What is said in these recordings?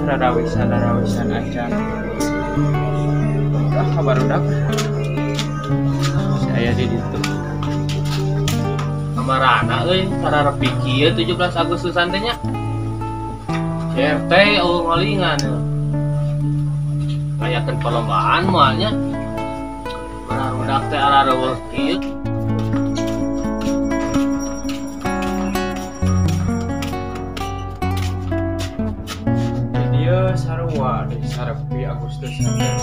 Rarawisan acan. Ah, kabarudak. Saya di ditu. Kamarana euy, sararepi kieu 17 Agustusan teh nya. CRT eueuh ngalingan. Ngayakeun perlombaan moal nya. Barudak teh arareuweuh kieu. Di dieu sarua di sarepi Agustusan teh.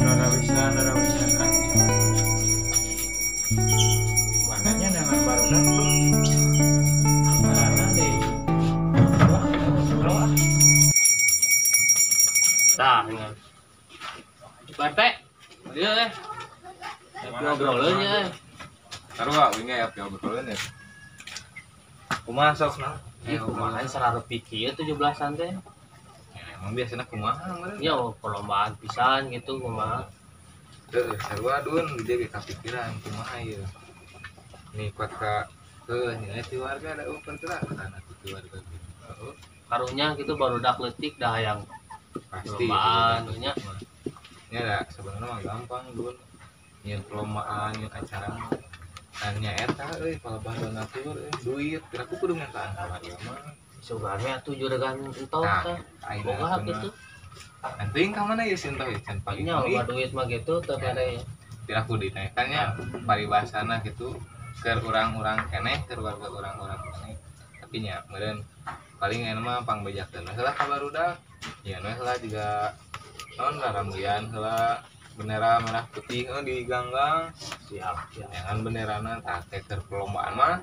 Rarawisan acan. Mananya neangan barudak? Kamarana deui? Wah, ngobrol ah. Tah, nya. Pak RT, dieu eh. Ngobrolkeun nya. Sarua uing ge aya obrolkeun ya. Kumaha sok nah? Ih, kumaha sararepi kieu 17-an teh? Ya, emang biasanya kumaha meureun? Nya perlombaan pisan gitu kumaha. Heuh, sarua dun dia ge kapikiran kumaha ieu. Ngikut ka heuh nya ti warga da eueuh pergerakan atuh ti warga gitu. Heuh, Karunya gitu barudak leutik dah hayang pasti perlombaan nya. Nya da sebenarnya mah gampang dun. Nyeun perlombaan, nyeun acara mah. Dan nya eta euy palebah donatur euy duit piraku kudu mintaan ka warga mah. Sugane atuh juragan entong Tah, teh. ayeuna Boga atuh gitu. mah. Penting ka mana ieu si entong ieu can pagi. Nya loba duit mah gitu teu bere. Piraku dinaikkan nya paribasana gitu keur urang-urang keneh keur warga urang-urang keneh. Tapi nya meureun paling ayeuna mah pangbejakeun we heula ka barudak. Nya we heula jiga naon raramuyan heula bendera merah putih heuh diganggang. Siap, siap. Jangan benderana tah teh keur perlombaan mah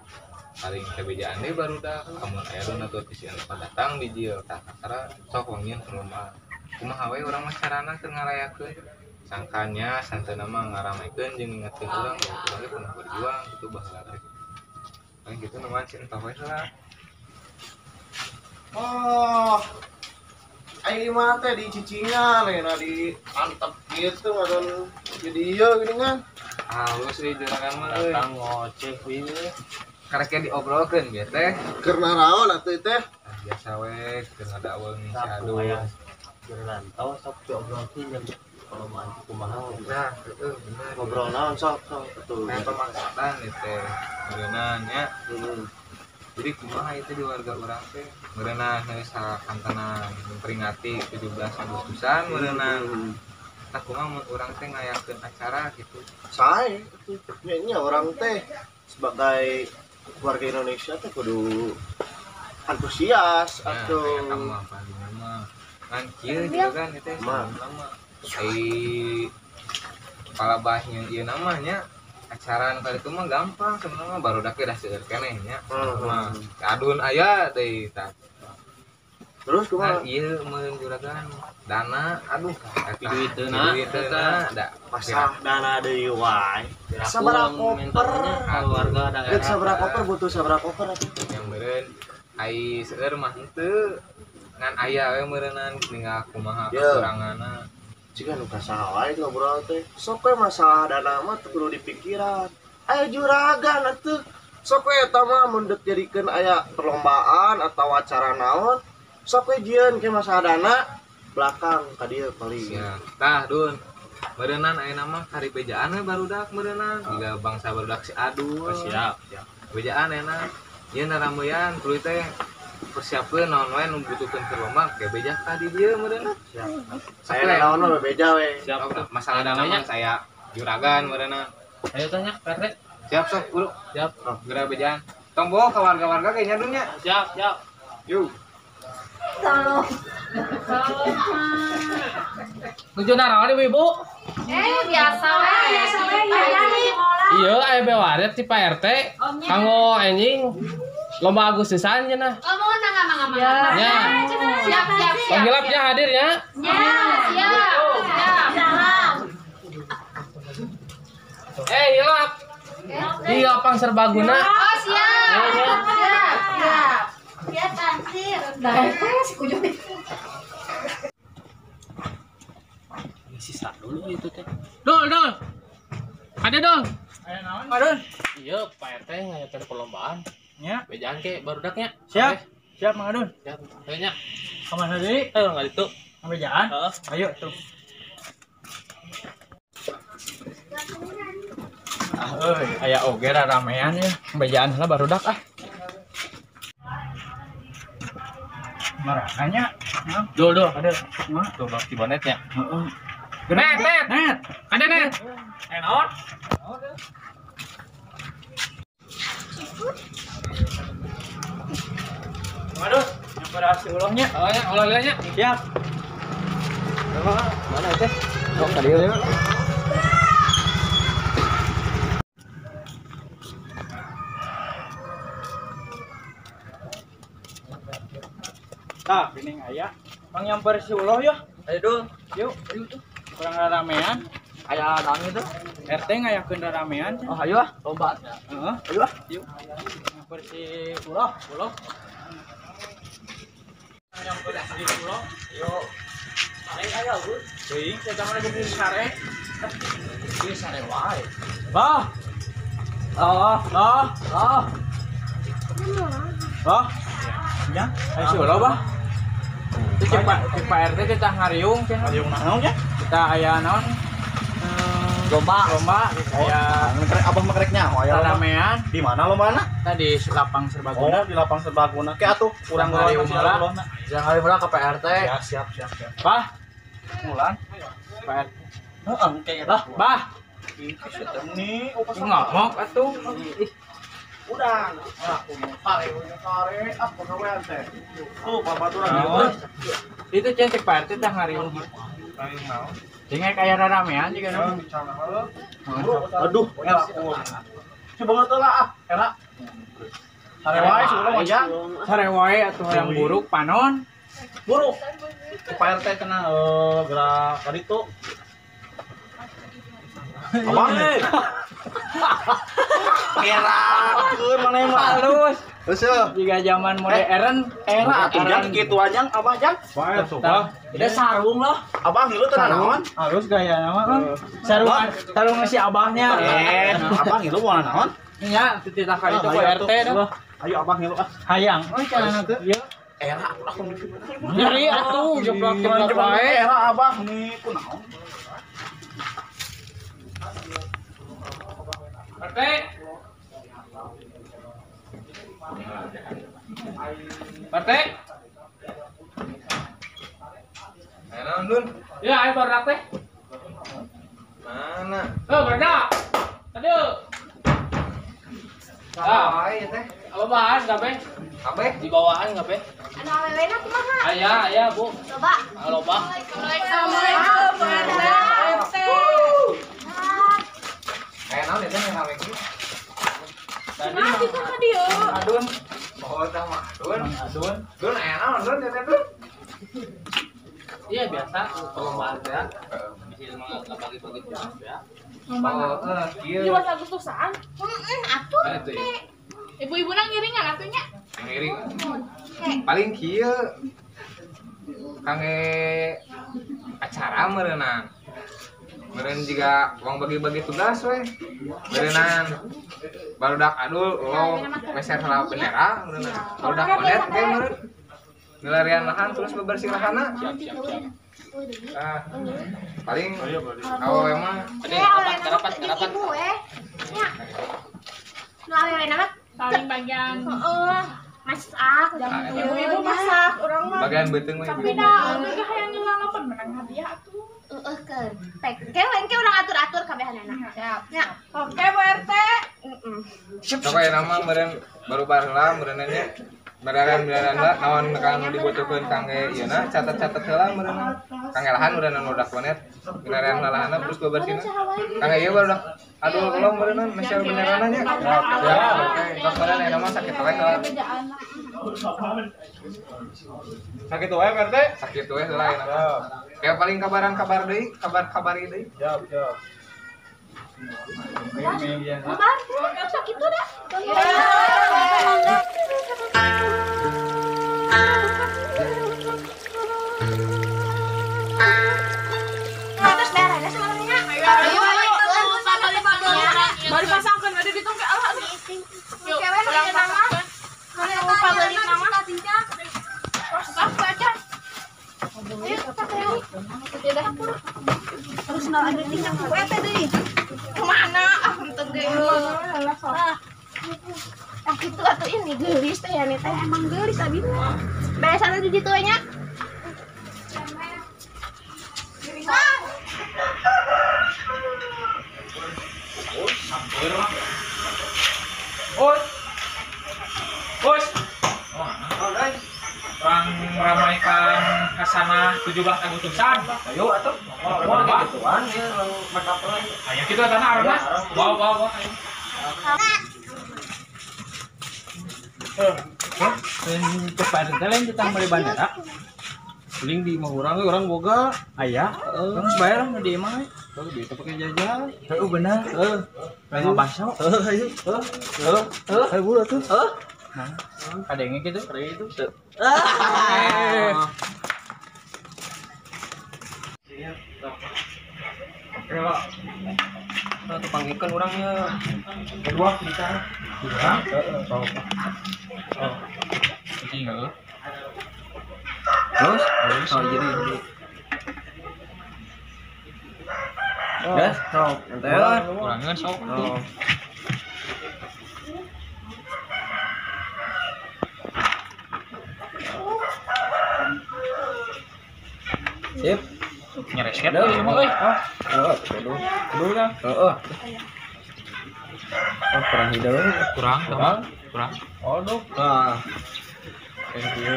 paling teh bejaan deui barudak lamun aya donatur ti si anu datang bijil tah kakara sok wangieun perlombaan. Kumaha we urang mah carana keur ngarayakeun sangkanya santana mah ngaramekeun jeung ngingetkeun urang bahwa urang ge pernah berjuang gitu baheula teh. Paling gitu nuan si entah we heula. Oh, aing mah teh di cicingan, ayeuna di antep gitu ngadon di dieu gini kan. Halus euy juragan mah euy. Datang ngoceh ieu. Karek ge diobrolkeun bieu teh. Keur naraon atuh teh? Ah, biasa we keur ngadaweung si Sapu Adun. aya juragan sok diobrolkeun jeung perlombaan kumaha. Nah, heueuh bener. Ngobrol naon sok sok atuh. Kayak pemaksudan ieu teh. Meureunna nya. Hmm. Jadi kumaha itu di warga urang teh meureunna geus sakantana memperingati 17 Agustusan meureunna. Tah kumaha mun urang teh ngayakeun acara gitu. Sae atuh. Nya nya urang teh sebagai warga Indonesia teh kudu antusias Nah, atuh. kayak kamu apa mah. Kan kieu juga kan itu Mah. lama. Ai palabahnya ieu namanya acara nu itu mah gampang sebenarnya barudak ge da seueur keneh nya. Mah adun aya deui tah. Terus Nah, kumaha? ieu meureun juragan dana aduh eta Duiteuna, duiteuna da Masalah dana deui wae. Sabaraha koper? Keluarga daerah. Geus sabaraha koper butuh sabaraha koper atuh. yang meureun ai seueur mah henteu ngan aya we meureunan tinggal kumaha Ya. kekuranganna. Jika nu kasaha wae ngobrol teh. Sok we masalah dana mah teu kudu dipikiran. Aya juragan atuh. Sok we eta mah mun deuk jadikeun aya perlombaan atau acara naon, sok we jieun ke masalah dana belakang ka dieu paling. Siap. Tah dun meureunnan ayeuna mah kari bejaan we barudak meureunnan jiga bangsa barudak si adu. Oh, siap, siap. Bejaan ayeuna ieu narameyan tuluy teh persiapkeun naon wae nu butuhkeun keur lomba ge beja ka di dieu meureunna. Siap. Sok Saya we. naon mah bebeja we. Siap. Sok, masalah dana mah saya juragan meureunna. Ayo tanya, Pak RT. Siap sok bro. Siap. Geura bejaan. Tong bohong ke warga-warga kayaknya dunya. Siap, siap. Yuk. Nuju naraon ibu-ibu? Biasa we. Iya, aya bewaret ti Pak RT. Kanggo enjing lomba Agustusan cenah. Oh, mau nang ngang ngang. Ya. Siap, siap, siap. Panggilapnya hadir ya. Ya, siap. Siap. Hilap. Di lapang serbaguna. Oh, siap. Ya, ya. Siap, siap. Ya, tansir. Sisa dulu itu teh. Dol, dol. Ada dol. Aya naon, Pak Dun? Iya, Pak RT ngayakeun perlombaan. Nya. Bejaan ke barudaknya. Siap. Siap Mang Adun. Siap. Ayo nya. Ka mana deui? Ayo enggak itu. Ngabejaan? Heeh. Ayo tuh. Ah euy, aya oge raramean ya. Ngabejaan heula barudak ah. Marahnya. Dul dul Ada. Tuh bang si bonetnya. Heeh. Net net. Net. Ada net. Eh naon? Waduh, nyamper si ulohnya. Oh ya, ulah nya. Siap. Mana teh? Sok tadi. Tah, geuning aya. Mang nyamper si uloh ya. Ayo dul. Yuk, ayo tuh. Kurang ramean. Aya naon itu? RT ngayakeun ramean. Oh, ayo ah, lomba. Heeh. Ayo ah. Yuk. Nyamper si uloh, uloh. Nyamper si uloh. Yuk. Sare aya Gus. Teuing teh mah lagi sare. Ieu sare wae. Bah. Oh, oh, oh. Bah. Ya, ayo si uloh bah. Itu cek Pak RT kita ngariung cenah. Ngariung naon ya? Kita aya naon? Lomba. Lomba aya abah mah kerek nyaho aya ramean. Di mana lombana? Tadi lapang serbaguna. Oh, di lapang serbaguna. Ke atuh urang ngariung heula. Jangan ngariung heula ke PRT. Ya, siap, siap, siap. Bah, Mulan. Pak RT. Heeh, kayak Lah, bah. Nih, Ngomong atuh. Udang. Ah, sare, sare, ah pagawean teh. Tuh, babaturan Oh. Itu cen cek Pak RT tah ngariung. Ngariung naon? Jeung aya raramean juga nu. Aduh, era. Coba ngerti lah ah, era. Sare wae si ulah mah jang. Sare wae atuh yang buruk panon. Buruk. Pak RT kena gerak ka ditu. Abang. Ngerakeun maneh mah. Halus. Terus ya. Jika zaman modern Era atuh jang kitu anjang abah jang. Wae atuh. Udah sarung loh. Abah ngilu teh naon? Halus gaya nama kan. Sarung sarung si abahnya. Abah ngilu moal naon? Nya titah ka itu ku RT dah. Ayo abah ngilu ah. Hayang. Oh calana teu. Ieu. Era atuh Nyeri atuh jeplak-jeplak wae. Era abah nih kunaon? RT. RT. Ayo naon Dun? Ya, ayo barudak teh. Mana? Oh, barudak. Aduh. Ah, wae teh. Lombaan kabeh? Kabeh? Di bawaan kabeh? Anu awewena kumaha? Aya, aya, Bu. Loba. Loba. Assalamualaikum, Bu RT. Aya naon teh yang rame kieu? Tadi Mati kok ka dieu. Adun. Oh, tah mah Adun. Adun. Dun aya naon Dun teh Dun? Iya biasa perlombaan teh. Bisa mah bagi-bagi tugas ya. Oh, kieu. Di Agustusan. Heeh, atuh. Ibu-ibu nang ngiringan atuh nya. Ngiring. Paling kieu kangge acara meureunang. Meureun jiga uang bagi-bagi tugas we. Meureunang barudak adul lo meser heula bendera meureunang. Barudak onet ge meureun. Ngelarian lahan terus bebersih lahanna. Siap, siap, siap. Ah, paling awewe mah Tadi rapat, rapat, rapat. Ibu eh. Nya. Nu awewe mah paling bagian heeh. Masak, ibu-ibu masak, urang mah. Bagian beuteung mah Tapi ibu-ibu. dah, geus hayang nyelalapan menang hadiah atuh. Heeh keun. Tek, ke urang atur-atur kabehanana. Siap. Nya. Oke, Bu RT. Heeh. Sok aya nama meureun baru baheula meureunna nya. Beneran-beneran lah naon kanu dibutuhkeun kangge ieu na catat-catat heula meureunna. Kangge lahan meureunna udah konet. Beneran lahanna terus bebersihna. Kangge ieu barudak aduh ulah meureunna meser benerana nya. Ya, oke. Sok meureun aya nama sakit wae heula. Sakit wae RT. Sakit wae heula aya nama. Kayak paling kabaran kabar deui, kabar-kabar deui. Siap, siap. Bubar, sok kitu dah. Terus beres semalamnya. Ayo, ayo. Baru pasangkeun ada ditong ke Allah. Yuk, urang pasangkeun. Kalau lupa beli nama. dah. Terus nal ada tinggal ku eta deui. Kemana? Ah, henteu ge. Ah. Ah kitu atuh ini geulis teh ya nih teh emang geulis abi mah. Beresan di ditu nya. Oi. Bos. Orang meramaikan Hasanah 17 Agustusan. Ayo atuh. Mau gituan ya make up lain. Ayo kitu tanah arana. Bawa bawa bawa. Cepat lain kita beli bandara. Paling di imah urang urang boga. Aya, terus bayar mah di imah. Kalau duit pakai jajan. Heeh bener. Heeh. Ayo baso. Heeh ayo. Heeh. Heeh. Ayo buru atuh. Heeh. Nah, kadenge gitu. Kadenge itu. Oke lah. Nah, panggilkan orangnya. Kedua kita. Kurang? Heeh. Oh. Ini enggak. Terus? Oh, jadi. Dah, sok. Entar. Kurangan sok. Oh. Sip. Nyeresket euy mah euy. Heeh, kudu. Kudu lah. Heeh. Oh, kurang hidung. Kurang, kurang. Kurang. Aduh. Nah. Thank you.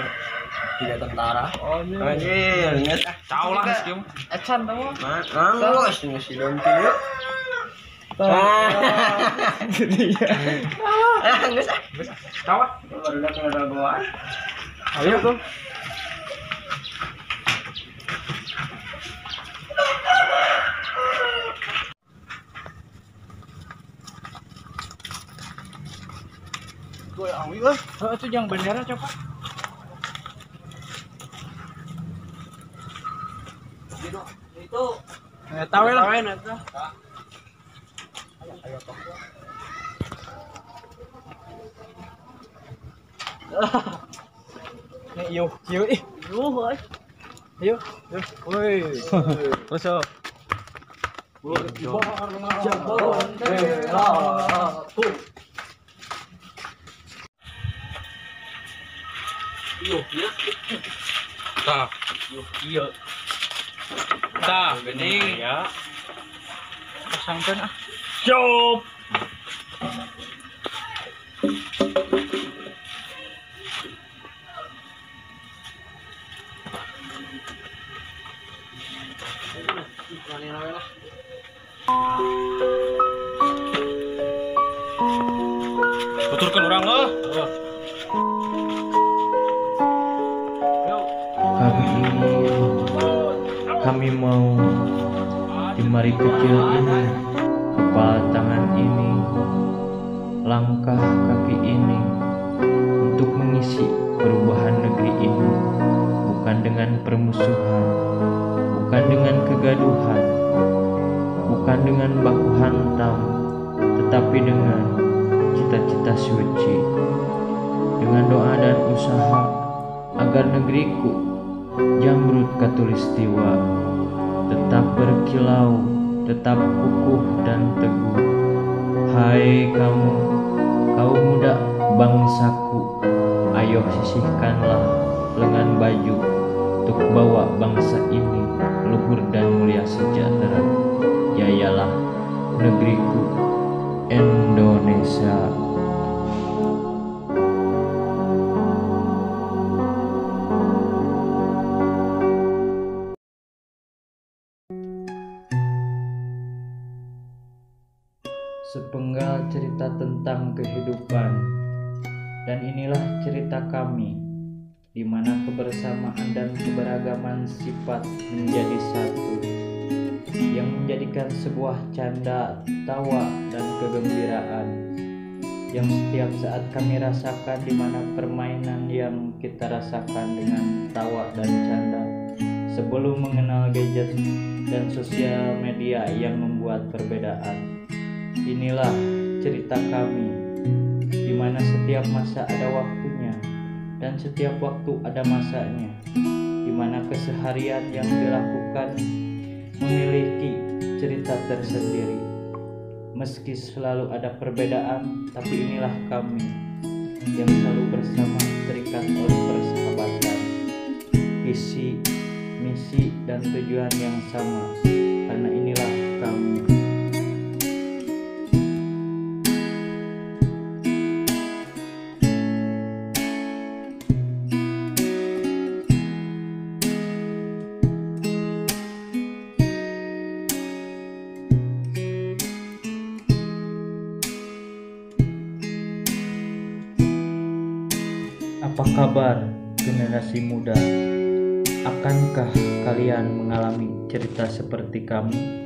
Tiga tentara. Oh, anjir, inget ah. Tahu lah geus kieu. Ecan tahu. Mang, geus geus hidung kieu. Ah. Jadi ya. Ah, geus ah. Geus. Tahu ah. Baru datang ada bawaan. Ayo tuh. Tuh awi euy. Heeh, itu jangan bendera coba. Itu tahu lah. Ayo toh. Nih yo, yo ih. Yo euy. Ayo, yo. Woi. Terus yo. Yo, yo. Tah. Yo, iya. Tah, geuning ya. Pasangkeun ah. Siap. Tuturkan orang lah. Kami mau jemari kecil ini, kepala tangan ini, langkah kaki ini untuk mengisi perubahan negeri ini, bukan dengan permusuhan, bukan dengan kegaduhan, bukan dengan baku hantam, tetapi dengan cita-cita suci, dengan doa dan usaha agar negeriku Jamrud Khatulistiwa tetap berkilau, tetap kukuh dan teguh. Hai kamu, kaum muda bangsaku, ayo sisihkanlah lengan baju untuk bawa bangsa ini luhur dan mulia sejahtera. Jayalah negeriku Indonesia. Sepenggal cerita tentang kehidupan, dan inilah cerita kami, di mana kebersamaan dan keberagaman sifat menjadi satu, yang menjadikan sebuah canda, tawa, dan kegembiraan yang setiap saat kami rasakan, di mana permainan yang kita rasakan dengan tawa dan canda sebelum mengenal gadget dan sosial media yang membuat perbedaan. Inilah cerita kami, di mana setiap masa ada waktunya dan setiap waktu ada masanya, di mana keseharian yang dilakukan memiliki cerita tersendiri. Meski selalu ada perbedaan, tapi inilah kami yang selalu bersama terikat oleh persahabatan, visi, misi, dan tujuan yang sama. Karena inilah kami. Apa kabar generasi muda? Akankah kalian mengalami cerita seperti kami?